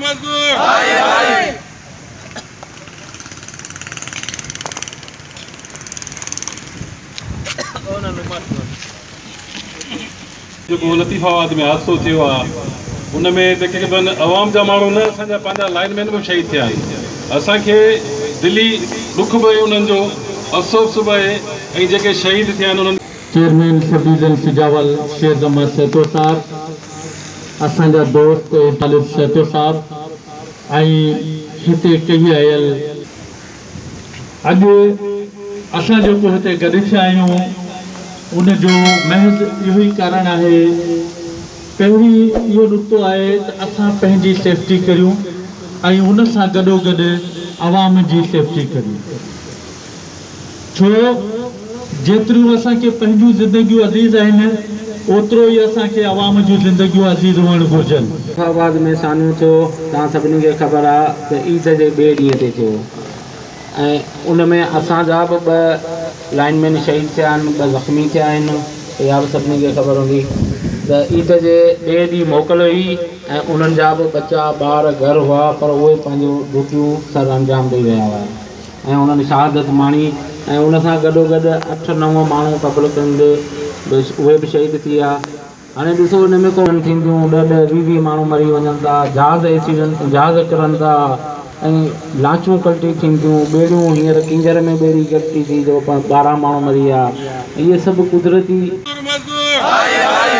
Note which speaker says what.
Speaker 1: مزدور هاري هاري.
Speaker 2: جيڪو لطيف آباد ۾ حادثو ٿيو آ ان ۾ تقريبن عوام جا ماڻهو نه اسان جا پنهنجا لائن مين به شهيد ٿيا آهن. اسان کي دلي ڏک به آهي انهن جو افسوس به آهي ۽ جيڪي شهيد ٿيا آهن انهن.
Speaker 3: چيئرمين سب ڊويزن سجاول شير زمان سهتو صاحب، اسان جا دوست خالد سهتو صاحب ۽ هتي ڪهي آيل. اڄ اسان جيڪو هتي گڏ ٿيا آهيون ان جو محض اهو ئي ڪارڻ آهي، پهرين اهو نقطو آهي ته اسان پنهنجي سيفٽي ڪريون ۽ ان سان گڏوگڏ عوام جي سيفٽي ڪريون. ڇو جيتريون اسان کي پنهنجون زندگيون عزيز آهن اوترو ئي اسان کي عوام جون زندگيون عزيز هئڻ گهرجن.
Speaker 4: آباد ۾ سانحو ٿيو، توهان سڀني کي خبر آ ته عيد جي ٻئي ڏينهن تي ٿيو ۽ ان ۾ اسان جا به ٻه لائن مين شهيد ٿيا آهن، ٻه زخمي ٿيا آهن، اها به سڀني کي خبر هوندي ته عيد جي ٻئي ڏينهن موڪل هئي ۽ انهن جا به ٻچا ٻار گهر هئا پر اهي پنهنجون ڊيوٽيون سر انجام ڏئي ويا هئا. ۽ انهن شهادت ماڻي ۽ ان سان گڏوگڏ اٺ نو ماڻهو پبلڪ هنڌ به اهي به شهيد ٿي ويا. هاڻي ڏسو ان ۾ ڪو ٿينديون ڏهه ڏهه ويهه ويهه ماڻهو مري وڃن ٿا، جهاز ايڪسيڊنٽ جهاز ڪرن ٿا ۽ لانچون ڪلٽي ٿين ٿيون، ٻيڙيون هينئر ڪينجهر ۾ ٻيڙي ڪلٽي ٿي جو 12 ماڻهو مري ويا. اهي سڀ قدرتي.
Speaker 1: مزدور هاري هاري.